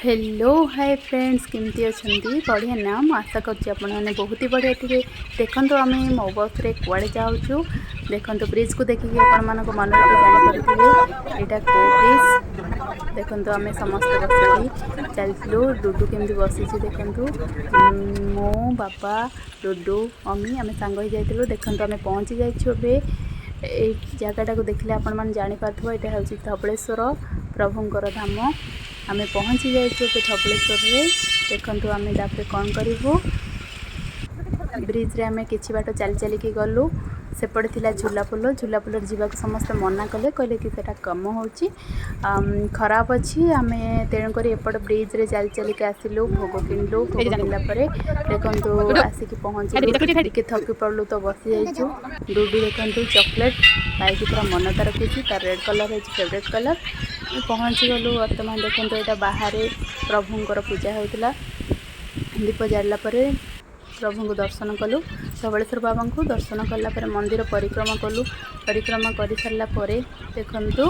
Hello, ହାଏ friends, କେମିତି ଅଛନ୍ତି? ବଢ଼ିଆ ନା? ମୁଁ ଆଶା କରୁଛି ଆପଣମାନେ ବହୁତ ହି ବଢ଼ିଆ ଥିବେ। ଦେଖନ୍ତୁ, ଆମେ ମୋ ବସ୍ରେ କୁଆଡ଼େ ଯାଉଛୁ। ଦେଖନ୍ତୁ, ବ୍ରିଜ୍କୁ ଦେଖିକି ଆପଣମାନଙ୍କ ମନରେ ବି ଜାଣିପାରୁଥିବେ ଏଇଟା କେଉଁ ବ୍ରିଜ୍। ଦେଖନ୍ତୁ, ଆମେ ସମସ୍ତେ ବସିକି ଚାଲିଥିଲୁ। ଡୁଡୁ କେମିତି ବସିଛି ଦେଖନ୍ତୁ। ମୁଁ, ବାପା, ଡୁଡୁ, ମମି, ଆମେ ସାଙ୍ଗ ହେଇ ଯାଇଥିଲୁ। ଦେଖନ୍ତୁ, ଆମେ ପହଞ୍ଚି ଯାଇଛୁ ଏବେ। ଏଇ ଜାଗାଟାକୁ ଦେଖିଲେ ଆପଣମାନେ ଜାଣିପାରୁଥିବ, ଏଇଟା ହେଉଛି ଧବଳେଶ୍ୱର ପ୍ରଭୁଙ୍କର ଧାମ। ଆମେ ପହଞ୍ଚି ଯାଇଛୁ ଏବେ ଧବଳେଶ୍ୱରରେ। ଦେଖନ୍ତୁ, ଆମେ ତାପରେ କ'ଣ କରିବୁ। ବ୍ରିଜ୍ରେ ଆମେ କିଛି ବାଟ ଚାଲି ଚାଲିକି ଗଲୁ। ସେପଟେ ଥିଲା ଝୁଲା ପୋଲ। ଝୁଲା ପୋଲରେ ଯିବାକୁ ସମସ୍ତେ ମନା କଲେ। କହିଲେ କି ସେଟା କାମ ହେଉଛି, ଖରାପ ଅଛି। ଆମେ ତେଣୁକରି ଏପଟ ବ୍ରିଜ୍ରେ ଚାଲି ଚାଲିକି ଆସିଲୁ। ଭୋଗ କିଣିଲୁ। ଭୋଗ କିଣିଲା ପରେ ଦେଖନ୍ତୁ, ଆସିକି ପହଞ୍ଚିଲୁ। ଟିକେ ଥକି ପଡ଼ିଲୁ ତ ବସି ଯାଇଛୁ। ଡୁଡୁ ଦେଖନ୍ତୁ, ଚକୋଲେଟ୍ ପାଇକି ପୁରା ମନ ତାର ଖୁସି। ତାର ରେଡ଼୍ କଲର୍ ହେଇଛି ଫେଭରେଟ୍ କଲର୍। ପହଞ୍ଚିଗଲୁ ବର୍ତ୍ତମାନ। ଦେଖନ୍ତୁ, ଏଇଟା ବାହାରେ ପ୍ରଭୁଙ୍କର ପୂଜା ହେଉଥିଲା। ଦୀପ ଜାଳିଲା ପରେ ପ୍ରଭୁଙ୍କୁ ଦର୍ଶନ କଲୁ। ଧବଳେଶ୍ୱର ବାବାଙ୍କୁ ଦର୍ଶନ କଲା ପରେ ମନ୍ଦିର ପରିକ୍ରମା କଲୁ। ପରିକ୍ରମା କରିସାରିଲା ପରେ ଦେଖନ୍ତୁ,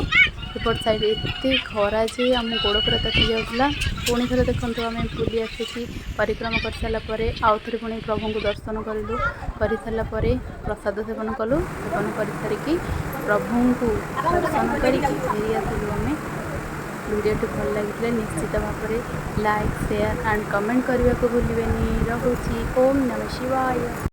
ଏପଟ ସାଇଡ଼୍ ଏତେ ଖରା ଯେ ଆମ ଗୋଡ଼ ପୁରା ତାତି ଯାଉଥିଲା। ପୁଣି ଥରେ ଦେଖନ୍ତୁ, ଆମେ ବୁଲି ଆସିକି ପରିକ୍ରମା କରିସାରିଲା ପରେ ଆଉ ଥରେ ପୁଣି ପ୍ରଭୁଙ୍କୁ ଦର୍ଶନ କରିଲୁ। କରିସାରିଲା ପରେ ପ୍ରସାଦ ସେବନ କଲୁ। ସେବନ କରିସାରିକି ପ୍ରଭୁଙ୍କୁ ଦର୍ଶନ କରିକି ଫେରି ଆସିଲୁ ଆମେ। ଭିଡ଼ିଓଟି ଭଲ ଲାଗିଥିଲେ ନିଶ୍ଚିତ ଭାବରେ ଲାଇକ୍, ସେୟାର ଆଣ୍ଡ କମେଣ୍ଟ କରିବାକୁ ଭୁଲିବେନି। ରହୁଛି। ଓମ୍ ନମଃ ଶିବାୟ।